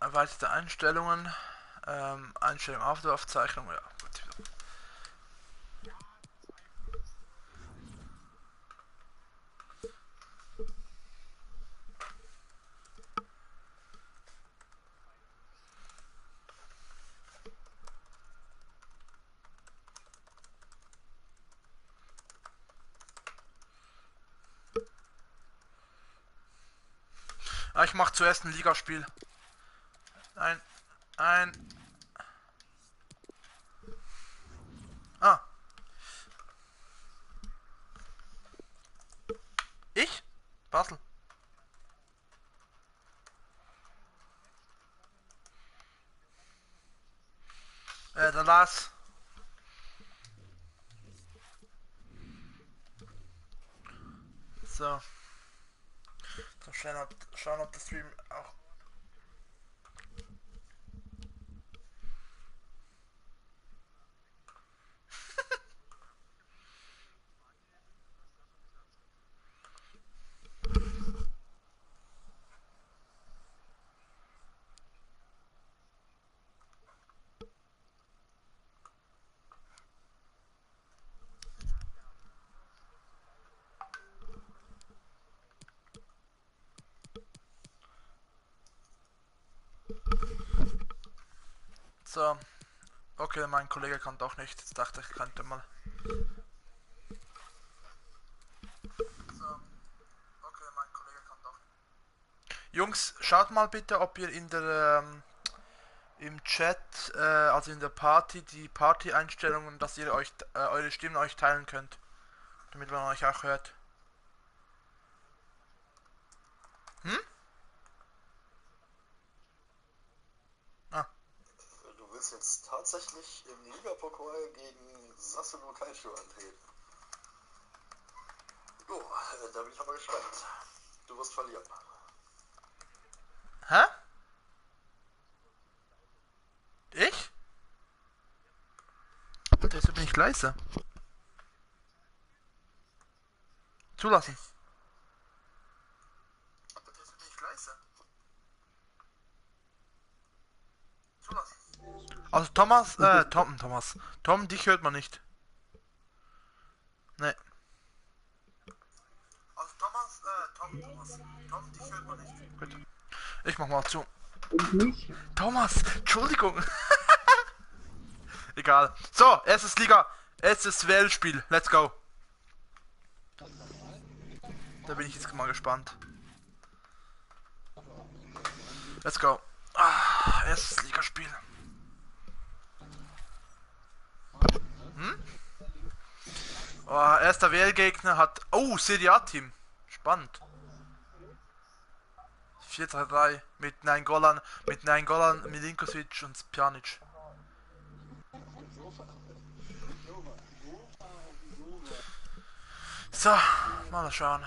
Erweiterte Einstellungen. Einstellung Aufzeichnung. Ja, gut. Ich mach zuerst ein Ligaspiel. Ein. Ah. Ich? Basel. Der Lars. So. So schauen, ob der Stream auch. So. Okay, mein Kollege kann doch nicht. Jetzt dachte ich, könnte mal. Jungs, schaut mal bitte, ob ihr in der im Chat, also in der Party, die Party-Einstellungen, dass ihr euch eure Stimmen euch teilen könnt, damit man euch auch hört. Hm? Ah. Du willst jetzt tatsächlich im Ligapokal gegen Sassuolo Calcio antreten. Oh, da bin ich aber gespannt. Du wirst verlieren. Hä? Ich? Deshalb bin ich leise. Zulassen. Deshalb bin ich leise. Zulassen. Also Tom, dich hört man nicht. Nee. Also Tom, dich hört man nicht. Gut. Ich mach mal zu. Und mich? Thomas, Entschuldigung. Egal. So, erstes WL-Spiel. Let's go. Da bin ich jetzt mal gespannt. Let's go. Erstes Ligaspiel. Erster WL-Gegner hat... Oh, Serie A-Team. Spannend. 4-3-3 mit Nainggolan, Milinkovic und Pjanic. So, mal schauen.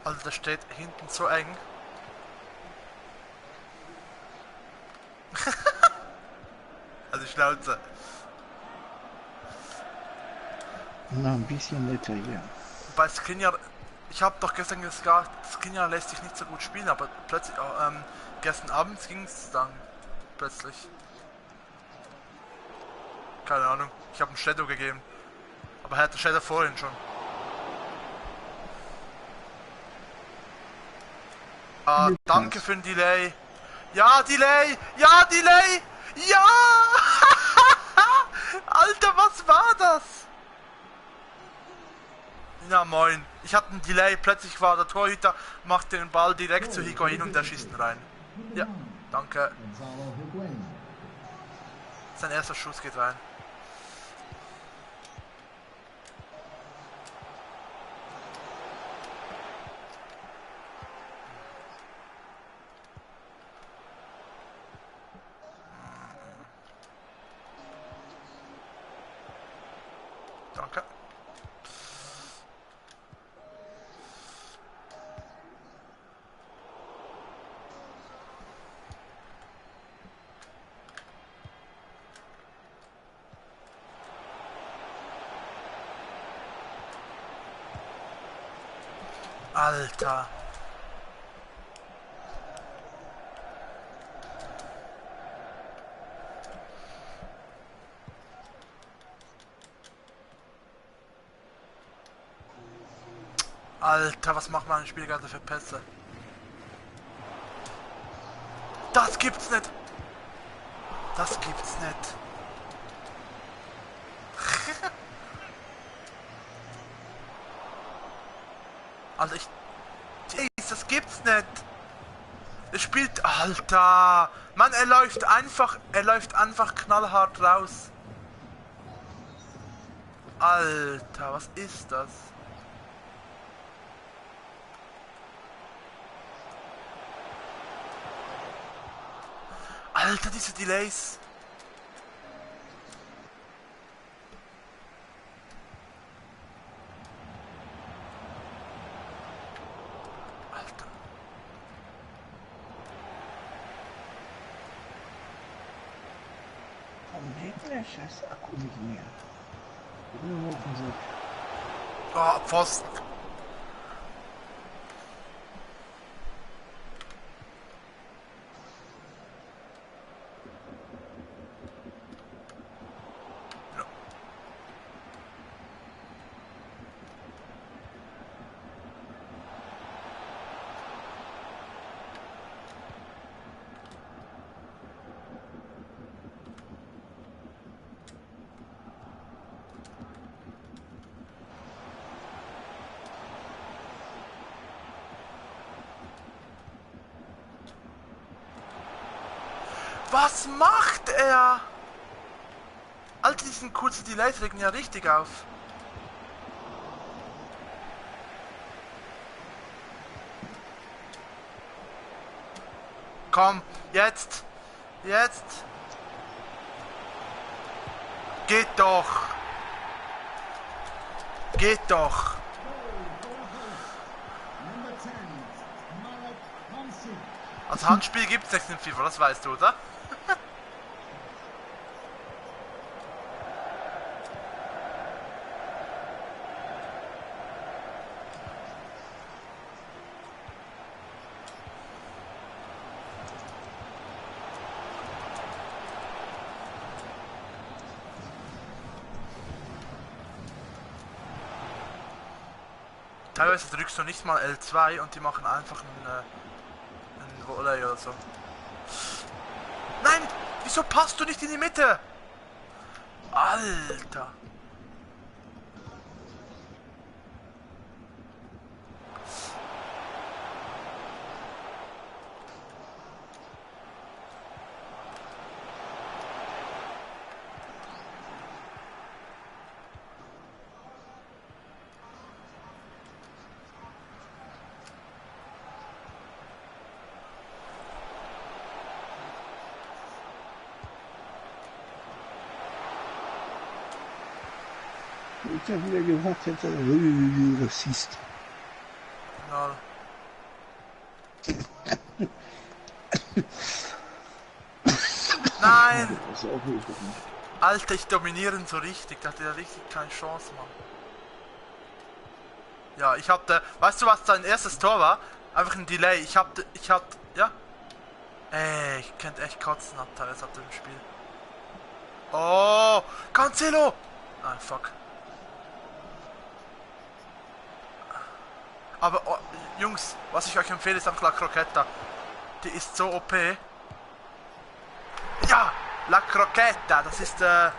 Also das steht hinten so eng. Also Schnauze. Na, ein bisschen netter, ja. Bei Skriniar, ich habe doch gestern gesagt, Skriniar lässt sich nicht so gut spielen, aber plötzlich, gestern Abend ging es dann plötzlich. Keine Ahnung, ich habe einen Shadow gegeben. Aber er hatte Shadow vorhin schon. Danke für den Delay. Ja, Delay! Ja, Delay! Ja! Alter, was war das? Ja, moin. Ich hatte einen Delay, plötzlich war der Torhüter, macht den Ball direkt zu Higuain und der schießt ihn rein. Ja, danke. Sein erster Schuss geht rein. Alter. Alter, was macht mein Spiel gerade für Pässe? Das gibt's nicht! Das gibt's nicht! Alter, das gibt's nicht! Er spielt... Alter! Mann, er läuft einfach knallhart raus! Alter, was ist das? Alter, diese Delays. Alter. Warum hält der scheiß Akku nicht mehr? Rufen Sie. Oh, Pfosten. Was macht er? Alter, diesen kurzen Delays regen ja richtig auf. Komm, jetzt. Jetzt. Geht doch. Geht doch. Also Handspiel gibt es nicht in FIFA, das weißt du, oder? Teilweise drückst du nicht mal L2 und die machen einfach einen Volley oder so. Nein! Wieso passt du nicht in die Mitte? Alter! Ich hab wieder gesagt, jetzt Rassist. Ja. Nein! Das ist auch nicht. Alter, ich dominiere ihn so richtig. Da hatte er richtig keine Chance, Mann. Ja, ich hatte... Weißt du, was sein erstes Tor war? Einfach ein Delay. Ich hatte... Ja? Ey, ich könnte echt kotzen ab teilweise ab dem Spiel. Oh! Cancelo! Nein, fuck. Aber, oh, Jungs, was ich euch empfehle, ist einfach La Croqueta. Die ist so OP. Ja! La Croqueta, das ist das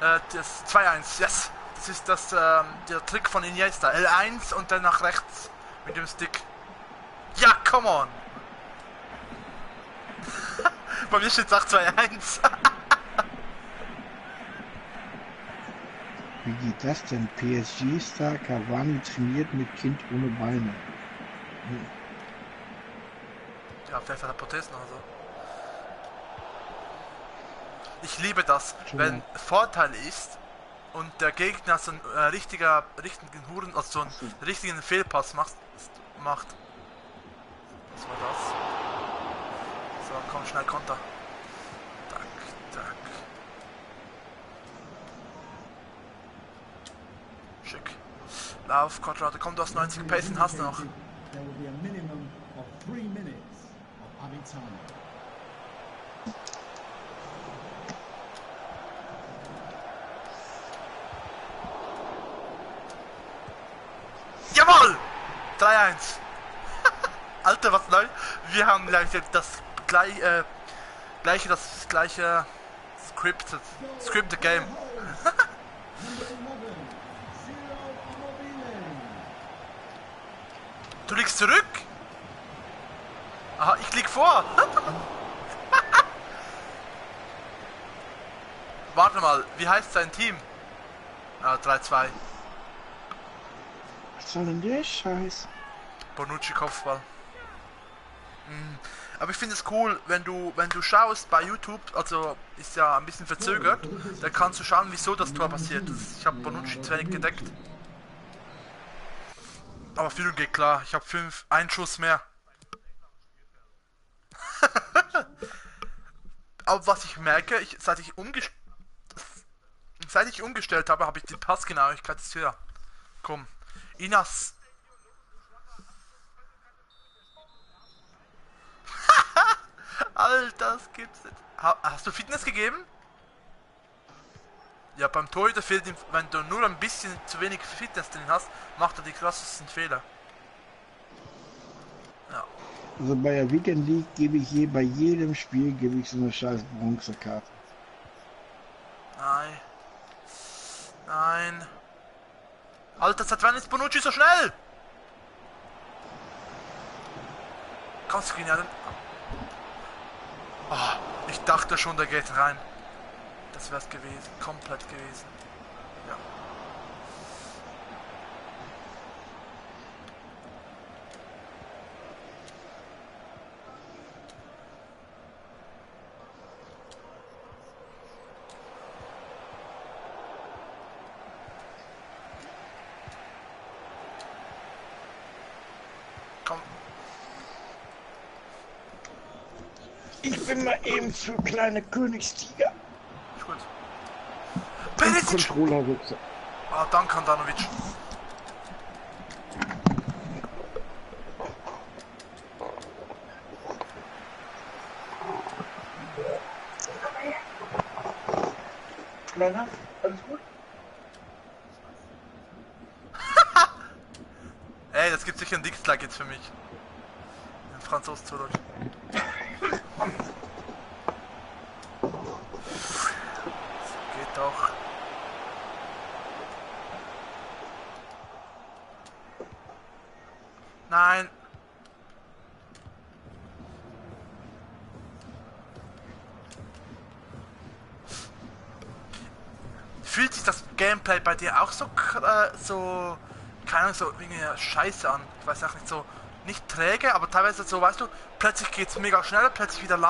2-1, yes! Das ist der Trick von Iniesta. L1 und dann nach rechts mit dem Stick. Ja, come on! Bei mir steht es auch 2-1. Wie geht das denn? PSG-Star Cavani trainiert mit Kind ohne Beine. Ja, vielleicht hat er Prothesen oder so. Ich liebe das, wenn Vorteil ist und der Gegner so einen richtigen Huren, also so einen richtigen Fehlpass macht. Was war das? So, komm, schnell Konter. Tack, tack. Schick. Lauf, Quadrate, komm, du hast 90 Pacen, hast du noch. there will be a minimum of 3 minutes of added time. Jawohl! 3-1. Alter, was neu? Wir haben gleich das gleiche Scripted Game. Du liegst zurück? Aha, ich lieg vor. Warte mal, wie heißt sein Team? Ah, 3-2. Was soll denn der Scheiß? Bonucci Kopfball. Aber ich finde es cool, wenn du schaust bei YouTube, also ist ja ein bisschen verzögert, dann kannst du schauen, wieso das Tor passiert ist. Ich habe Bonucci zu wenig gedeckt. Aber Führung geht klar, ich habe 1 Schuss mehr. Aber was ich merke, seit ich umgestellt habe, habe ich die Passgenauigkeit jetzt höher. Komm, Inas. Alter, das gibt's nicht. Hast du Fitness gegeben? Ja, beim Torhüter fehlt ihm, wenn du nur ein bisschen zu wenig Fitness drin hast, macht er die krassesten Fehler. Ja. Also bei der Weekend League gebe ich bei jedem Spiel so eine scheiß Bronzekarte. Nein. Nein. Alter, seit wann ist Bonucci so schnell? Kannst du ihn ja... Oh, ich dachte schon, der geht rein. Das wär's gewesen. Komplett gewesen. Ja. Komm. Ich bin mal eben für kleine Königstiger. Ist gut. Und Perisic! Controllerwitze. Ah, danke Handanovic. Kleiner, alles gut? Ey, das gibt sicher ein Dickslag jetzt für mich. Ein Franzos zu Deutsch. Geht doch. Nein. Fühlt sich das Gameplay bei dir auch so, keine Ahnung, so irgendwie scheiße an? Ich weiß auch nicht, so, nicht träge, aber teilweise so, weißt du, plötzlich geht's mega schnell, plötzlich wieder langsam.